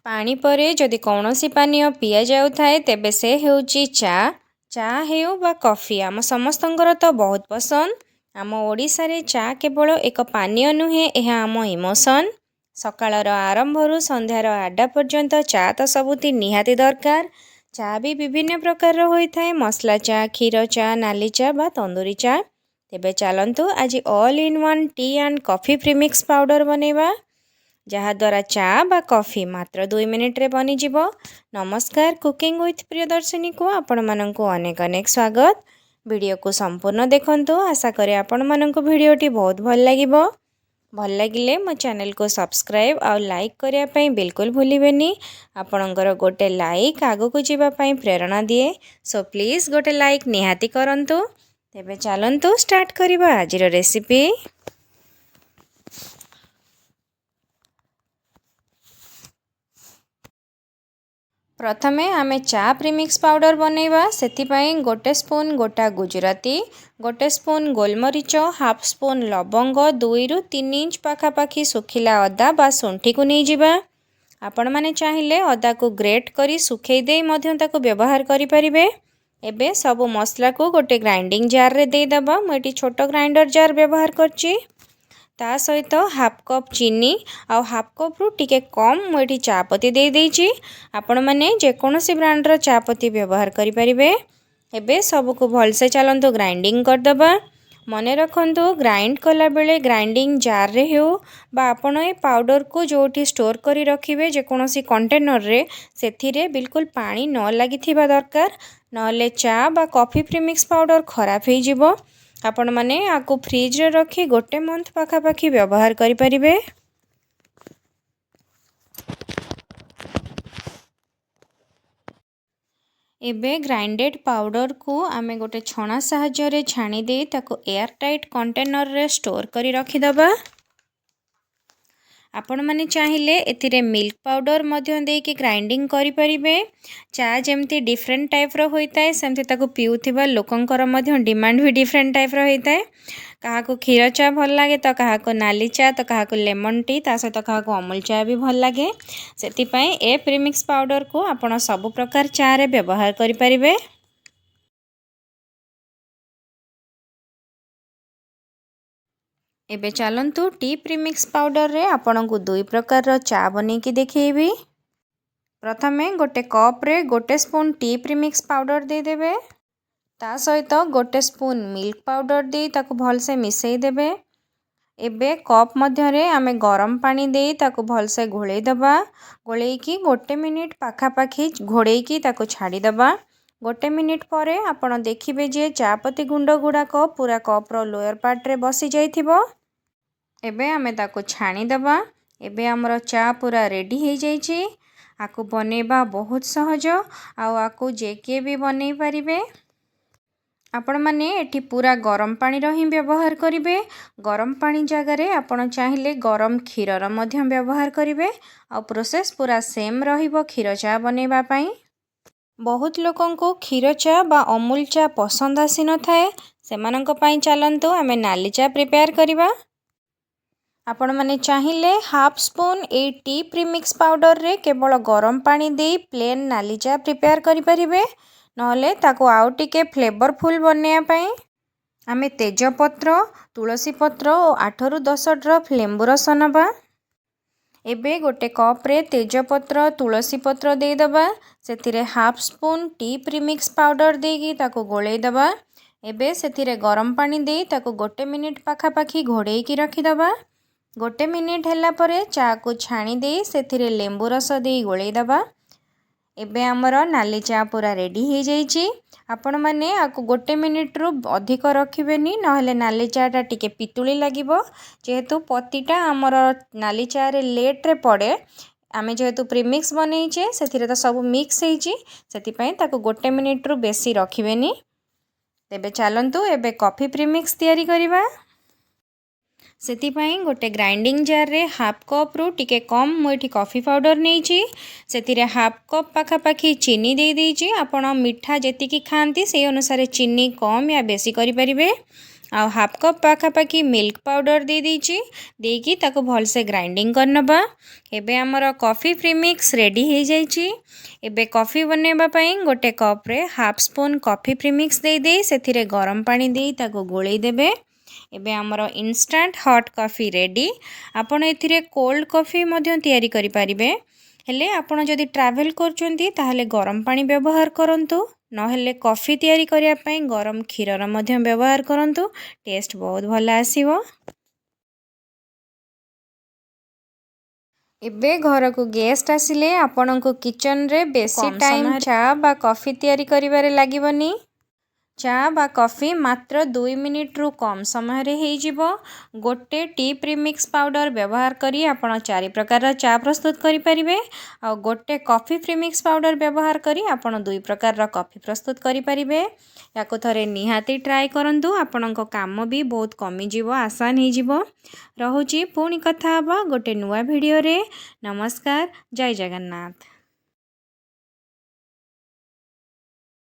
ପାଣି ପରେ ଯଦି କୌଣସି ପାନୀୟ ପିଆଯାଉଥାଏ, ତେବେ ସେ ହେଉଛି ଚା। ଚା ହେଉ ବା କଫି, ଆମ ସମସ୍ତଙ୍କର ତ ବହୁତ ପସନ୍ଦ। ଆମ ଓଡ଼ିଶାରେ ଚା କେବଳ ଏକ ପାନୀୟ ନୁହେଁ, ଏହା ଆମ ଇମୋସନ୍। ସକାଳର ଆରମ୍ଭରୁ ସନ୍ଧ୍ୟାର ଆଡ୍ଡା ପର୍ଯ୍ୟନ୍ତ ଚା ତ ସବୁଠି ନିହାତି ଦରକାର। ଚା ବି ବିଭିନ୍ନ ପ୍ରକାରର ହୋଇଥାଏ, ମସଲା ଚା, କ୍ଷୀର ଚା, ନାଲି ଚା ବା ତନ୍ଦୁରୀ ଚା। ତେବେ ଚାଲନ୍ତୁ ଆଜି all in one tea and coffee premix powder ବନେଇବା, ଯାହାଦ୍ୱାରା ଚା ବା କଫି ମାତ୍ର 2 ମିନିଟ୍ରେ ବନିଯିବ। ନମସ୍କାର, କୁକିଂ ୱିଥ୍ ପ୍ରିୟଦର୍ଶିନୀକୁ ଆପଣମାନଙ୍କୁ ଅନେକ ଅନେକ ସ୍ୱାଗତ। ଭିଡ଼ିଓକୁ ସମ୍ପୂର୍ଣ୍ଣ ଦେଖନ୍ତୁ, ଆଶା କରେ ଆପଣମାନଙ୍କୁ ଭିଡ଼ିଓଟି ବହୁତ ଭଲ ଲାଗିବ। ଭଲ ଲାଗିଲେ ମୋ ଚ୍ୟାନେଲକୁ ସବସ୍କ୍ରାଇବ୍ ଆଉ ଲାଇକ୍ କରିବା ପାଇଁ ବିଲକୁଲ ଭୁଲିବେନି। ଆପଣଙ୍କର ଗୋଟେ ଲାଇକ୍ ଆଗକୁ ଯିବା ପାଇଁ ପ୍ରେରଣା ଦିଏ, ସୋ ପ୍ଲିଜ୍ ଗୋଟେ ଲାଇକ୍ ନିହାତି କରନ୍ତୁ। ତେବେ ଚାଲନ୍ତୁ ଷ୍ଟାର୍ଟ କରିବା ଆଜିର ରେସିପି। ପ୍ରଥମେ ଆମେ ଚା ପ୍ରିମିକ୍ସ ପାଉଡ଼ର ବନେଇବା। ସେଥିପାଇଁ 1 ସ୍ପୁନ୍ ଗୋଟା ଗୁଜୁରାତି, 1 ସ୍ପୁନ୍ ଗୋଲମରିଚ, ହାଫ୍ ସ୍ପୁନ୍ ଲବଙ୍ଗ, 2ରୁ 3 ଇଞ୍ଚ ପାଖାପାଖି ଶୁଖିଲା ଅଦା ବା ଶୁଣ୍ଠିକୁ ନେଇଯିବା। ଆପଣମାନେ ଚାହିଁଲେ ଅଦାକୁ ଗ୍ରେଟ୍ କରି ଶୁଖେଇ ଦେଇ ମଧ୍ୟ ତାକୁ ବ୍ୟବହାର କରିପାରିବେ। ଏବେ ସବୁ ମସଲାକୁ ଗୋଟେ ଗ୍ରାଇଣ୍ଡିଙ୍ଗ ଜାର୍ରେ ଦେଇଦେବା। ମୁଁ ଏଠି ଛୋଟ ଗ୍ରାଇଣ୍ଡର ଜାର୍ ବ୍ୟବହାର କରିଛି। ତା ସହିତ ହାଫ୍ କପ୍ ଚିନି ଆଉ ହାଫ୍ କପ୍ରୁ ଟିକେ କମ୍ ମୁଁ ଏଠି ଚା ପତି ଦେଇଦେଇଛି। ଆପଣମାନେ ଯେକୌଣସି ବ୍ରାଣ୍ଡର ଚା ପତି ବ୍ୟବହାର କରିପାରିବେ। ଏବେ ସବୁକୁ ଭଲସେ ଚାଲନ୍ତୁ ଗ୍ରାଇଣ୍ଡିଙ୍ଗ କରିଦେବା। ମନେ ରଖନ୍ତୁ, ଗ୍ରାଇଣ୍ଡ କଲାବେଳେ ଗ୍ରାଇଣ୍ଡିଙ୍ଗ ଜାର୍ରେ ହେଉ ବା ଆପଣ ଏ ପାଉଡ଼ରକୁ ଯେଉଁଠି ଷ୍ଟୋର୍ କରି ରଖିବେ ଯେକୌଣସି କଣ୍ଟେନରରେ, ସେଥିରେ ବିଲକୁଲ ପାଣି ନ ଲାଗିଥିବା ଦରକାର, ନହେଲେ ଚା ବା କଫି ପ୍ରିମିକ୍ସ ପାଉଡ଼ର ଖରାପ ହେଇଯିବ। ଆପଣମାନେ ଆକୁ ଫ୍ରିଜରେ ରଖି ଗୋଟେ ମନ୍ଥ ପାଖାପାଖି ବ୍ୟବହାର କରିପାରିବେ। ଏବେ ଗ୍ରାଇଣ୍ଡେଡ଼ ପାଉଡ଼ରକୁ ଆମେ ଗୋଟେ ଛଣା ସାହାଯ୍ୟରେ ଛାଣି ଦେଇ ତାକୁ ଏୟାର ଟାଇଟ୍ କଣ୍ଟେନରରେ ଷ୍ଟୋର୍ କରି ରଖିଦେବା। ଆପଣମାନେ ଚାହିଁଲେ ଏଥିରେ ମିଲ୍କ ପାଉଡ଼ର ମଧ୍ୟ ଦେଇକି ଗ୍ରାଇଣ୍ଡିଙ୍ଗ କରିପାରିବେ। ଚା ଯେମିତି ଡିଫରେଣ୍ଟ ଟାଇପ୍ର ହୋଇଥାଏ, ସେମିତି ତାକୁ ପିଉଥିବା ଲୋକଙ୍କର ମଧ୍ୟ ଡିମାଣ୍ଡ ବି ଡିଫରେଣ୍ଟ ଟାଇପ୍ର ହୋଇଥାଏ। କାହାକୁ କ୍ଷୀର ଚା ଭଲ ଲାଗେ ତ କାହାକୁ ନାଲି ଚା, ତ କାହାକୁ ଲେମନ୍ ଟି, ତା ସହିତ କାହାକୁ ଅମୁଲ ଚା ବି ଭଲ ଲାଗେ। ସେଥିପାଇଁ ଏ ପ୍ରିମିକ୍ସ ପାଉଡ଼ରକୁ ଆପଣ ସବୁ ପ୍ରକାର ଚାରେ ବ୍ୟବହାର କରିପାରିବେ। ଏବେ ଚାଲନ୍ତୁ ଟି ପ୍ରିମିକ୍ସ ପାଉଡ଼ରରେ ଆପଣଙ୍କୁ 2 ପ୍ରକାରର ଚା ବନେଇକି ଦେଖେଇବି। ପ୍ରଥମେ ଗୋଟେ କପ୍ରେ 1 ସ୍ପୁନ୍ ଟି ପ୍ରିମିକ୍ସ ପାଉଡ଼ର ଦେଇଦେବେ। ତା ସହିତ 1 ସ୍ପୁନ୍ ମିଲ୍କ ପାଉଡ଼ର ଦେଇ ତାକୁ ଭଲସେ ମିଶାଇ ଦେବେ। ଏବେ କପ୍ ମଧ୍ୟରେ ଆମେ ଗରମ ପାଣି ଦେଇ ତାକୁ ଭଲସେ ଗୋଳେଇ ଦେବା। ଗୋଳେଇକି 1 ମିନିଟ୍ ପାଖାପାଖି ଘୋଡ଼େଇକି ତାକୁ ଛାଡ଼ିଦେବା। 1 ମିନିଟ୍ ପରେ ଆପଣ ଦେଖିବେ ଯେ ଚା ପତି ଗୁଣ୍ଡ ଗୁଡ଼ାକ ପୁରା କପ୍ର ଲୋୟର ପାର୍ଟରେ ବସିଯାଇଥିବ। ଏବେ ଆମେ ତାକୁ ଛାଣିଦେବା। ଏବେ ଆମର ଚା ପୁରା ରେଡ଼ି ହେଇଯାଇଛି। ଆକୁ ବନେଇବା ବହୁତ ସହଜ ଆଉ ଆକୁ ଯେ କିଏ ବି ବନେଇ ପାରିବେ। ଆପଣମାନେ ଏଠି ପୁରା ଗରମ ପାଣିର ହିଁ ବ୍ୟବହାର କରିବେ। ଗରମ ପାଣି ଜାଗାରେ ଆପଣ ଚାହିଁଲେ ଗରମ କ୍ଷୀରର ମଧ୍ୟ ବ୍ୟବହାର କରିବେ, ଆଉ ପ୍ରୋସେସ୍ ପୁରା ସେମ୍ ରହିବ କ୍ଷୀର ଚା ବନେଇବା ପାଇଁ। ବହୁତ ଲୋକଙ୍କୁ କ୍ଷୀର ଚା ବା ଅମୁଲ ଚା ପସନ୍ଦ ଆସିନଥାଏ, ସେମାନଙ୍କ ପାଇଁ ଚାଲନ୍ତୁ ଆମେ ନାଲି ଚା ପ୍ରିପେୟାର କରିବା। ଆପଣମାନେ ଚାହିଁଲେ ହାଫ୍ ସ୍ପୁନ୍ ଏଇ ଟି ପ୍ରିମିକ୍ସ ପାଉଡ଼ରରେ କେବଳ ଗରମ ପାଣି ଦେଇ ପ୍ଲେନ୍ ନାଲି ଚା ପ୍ରିପେୟାର କରିପାରିବେ, ନହେଲେ ତାକୁ ଆଉ ଟିକେ ଫ୍ଲେଭରଫୁଲ୍ ବନେଇବା ପାଇଁ ଆମେ ତେଜପତ୍ର, ତୁଳସୀ ପତ୍ର ଓ 8ରୁ 10 ଡ୍ରପ୍ ଲେମ୍ବୁ ରସ ନେବା। ଏବେ ଗୋଟେ କପ୍ରେ ତେଜପତ୍ର, ତୁଳସୀ ପତ୍ର ଦେଇଦେବା। ସେଥିରେ ହାଫ୍ ସ୍ପୁନ୍ ଟି ପ୍ରିମିକ୍ସ ପାଉଡ଼ର ଦେଇକି ତାକୁ ଗୋଳେଇ ଦେବା। ଏବେ ସେଥିରେ ଗରମ ପାଣି ଦେଇ ତାକୁ 1 ମିନିଟ୍ ପାଖାପାଖି ଘୋଡ଼େଇକି ରଖିଦେବା। 1 ମିନିଟ୍ ହେଲା ପରେ ଚାକୁ ଛାଣି ଦେଇ ସେଥିରେ ଲେମ୍ବୁ ରସ ଦେଇ ଗୋଳେଇ ଦେବା। ଏବେ ଆମର ନାଲି ଚା ପୁରା ରେଡ଼ି ହେଇଯାଇଛି। ଆପଣମାନେ ଆକୁ 1 ମିନିଟ୍ରୁ ଅଧିକ ରଖିବେନି, ନହେଲେ ନାଲି ଚାଟା ଟିକେ ପିତୁଳି ଲାଗିବ। ଯେହେତୁ ପତିଟା ଆମର ନାଲି ଚାରେ ଲେଟ୍ରେ ପଡ଼େ, ଆମେ ଯେହେତୁ ପ୍ରିମିକ୍ସ ବନେଇଛେ ସେଥିରେ ତ ସବୁ ମିକ୍ସ ହେଇଛି, ସେଥିପାଇଁ ତାକୁ 1 ମିନିଟ୍ରୁ ବେଶୀ ରଖିବେନି। ତେବେ ଚାଲନ୍ତୁ ଏବେ କଫି ପ୍ରିମିକ୍ସ ତିଆରି କରିବା। ସେଥିପାଇଁ ଗୋଟେ ଗ୍ରାଇଣ୍ଡିଙ୍ଗ ଜାର୍ରେ ହାଫ୍ କପ୍ରୁ ଟିକେ କମ୍ ମୁଁ ଏଠି କଫି ପାଉଡ଼ର ନେଇଛି। ସେଥିରେ ହାଫ୍ କପ୍ ପାଖାପାଖି ଚିନି ଦେଇଦେଇଛି। ଆପଣ ମିଠା ଯେତିକି ଖାଆନ୍ତି ସେଇ ଅନୁସାରେ ଚିନି କମ୍ ୟା ବେଶୀ କରିପାରିବେ। ଆଉ ହାଫ୍ କପ୍ ପାଖାପାଖି ମିଲ୍କ ପାଉଡ଼ର ଦେଇଦେଇଛି। ଦେଇକି ତାକୁ ଭଲସେ ଗ୍ରାଇଣ୍ଡିଙ୍ଗ କରିନେବା। ଏବେ ଆମର କଫି ପ୍ରିମିକ୍ସ ରେଡ଼ି ହେଇଯାଇଛି। ଏବେ କଫି ବନେଇବା ପାଇଁ ଗୋଟେ କପ୍ରେ ହାଫ୍ ସ୍ପୁନ୍ କଫି ପ୍ରିମିକ୍ସ ଦେଇଦେଇ ସେଥିରେ ଗରମ ପାଣି ଦେଇ ତାକୁ ଗୋଳେଇ ଦେବେ। ଏବେ ଆମର ଇନଷ୍ଟାଣ୍ଟ ହଟ୍ କଫି ରେଡ଼ି। ଆପଣ ଏଥିରେ କୋଲ୍ଡ କଫି ମଧ୍ୟ ତିଆରି କରିପାରିବେ। ହେଲେ ଆପଣ ଯଦି ଟ୍ରାଭେଲ୍ କରୁଛନ୍ତି, ତାହେଲେ ଗରମ ପାଣି ବ୍ୟବହାର କରନ୍ତୁ, ନହେଲେ କଫି ତିଆରି କରିବା ପାଇଁ ଗରମ କ୍ଷୀରର ମଧ୍ୟ ବ୍ୟବହାର କରନ୍ତୁ। ଟେଷ୍ଟ ବହୁତ ଭଲ ଆସିବ। ଏବେ ଘରକୁ ଗେଷ୍ଟ ଆସିଲେ ଆପଣଙ୍କୁ କିଚେନରେ ବେଶୀ କମ୍ ଟାଇମ୍ ସମୟରେ ଚା ବା କଫି ତିଆରି କରିବାରେ ଲାଗିବନି। ଚା ବା କଫି ମାତ୍ର 2 ମିନିଟ୍ରୁ କମ୍ ସମୟରେ ହେଇଯିବ। ଗୋଟେ ଟି ପ୍ରିମିକ୍ସ ପାଉଡ଼ର ବ୍ୟବହାର କରି ଆପଣ ଚାରି ପ୍ରକାରର ଚା ପ୍ରସ୍ତୁତ କରିପାରିବେ ଆଉ ଗୋଟେ କଫି ପ୍ରିମିକ୍ସ ପାଉଡ଼ର ବ୍ୟବହାର କରି ଆପଣ ଦୁଇ ପ୍ରକାରର କଫି ପ୍ରସ୍ତୁତ କରିପାରିବେ। ୟାକୁ ଥରେ ନିହାତି ଟ୍ରାଏ କରନ୍ତୁ। ଆପଣଙ୍କ କାମ ବି ବହୁତ କମିଯିବ, ଆସାନ ହେଇଯିବ। ରହୁଛି, ପୁଣି କଥା ହେବା ଗୋଟେ ନୂଆ ଭିଡ଼ିଓରେ। ନମସ୍କାର, ଜୟ ଜଗନ୍ନାଥ।